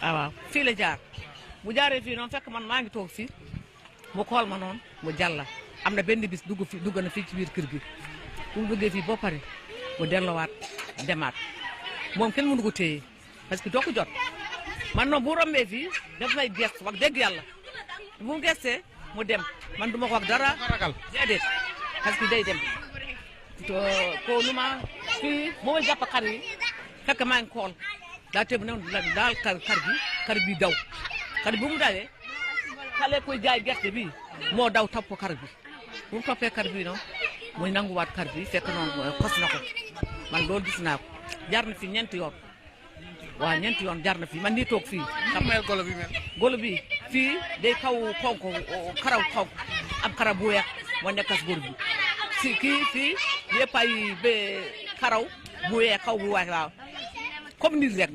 ah waaw fii la jaar bu jaaree fii noonu fekk man maa ngi toog fii mu xool ma noonu mu jàlla am na benn bis dugg na fii ci biir kër gi bu mu duggee fii boo pare mu delluwaat demaat moom kenn mënu ko téye parce que doo ko jot man noonu bu rombee fii daf may gëstu wax dëgg yàlla bu mu gëstee mu dem man du ma ko wax dara déedéet parce que day dem ko nu ma fii moo may jàpp xar yi fekk maa ngi xool daa tëb ne daal xar bi daw xar bi bu mu dawee xale koy jaay gerte bi moo daw topp xar bi bu mu toppee xar bi noonu muy nanguwaat xar bi fekk noonu xos na ko man loolu gis naa ko jaar na fi ñeenti yoon waaw ñeenti yoon jaar na fi man nii toog fii. xam nga golo bi mel. golo bi fii day kaw xonk karaw xonk am karaw bu weex moo nekk as góor bi si kii fii yëpp ay karaw bu weex kaw bu weex waaw comme nit rek.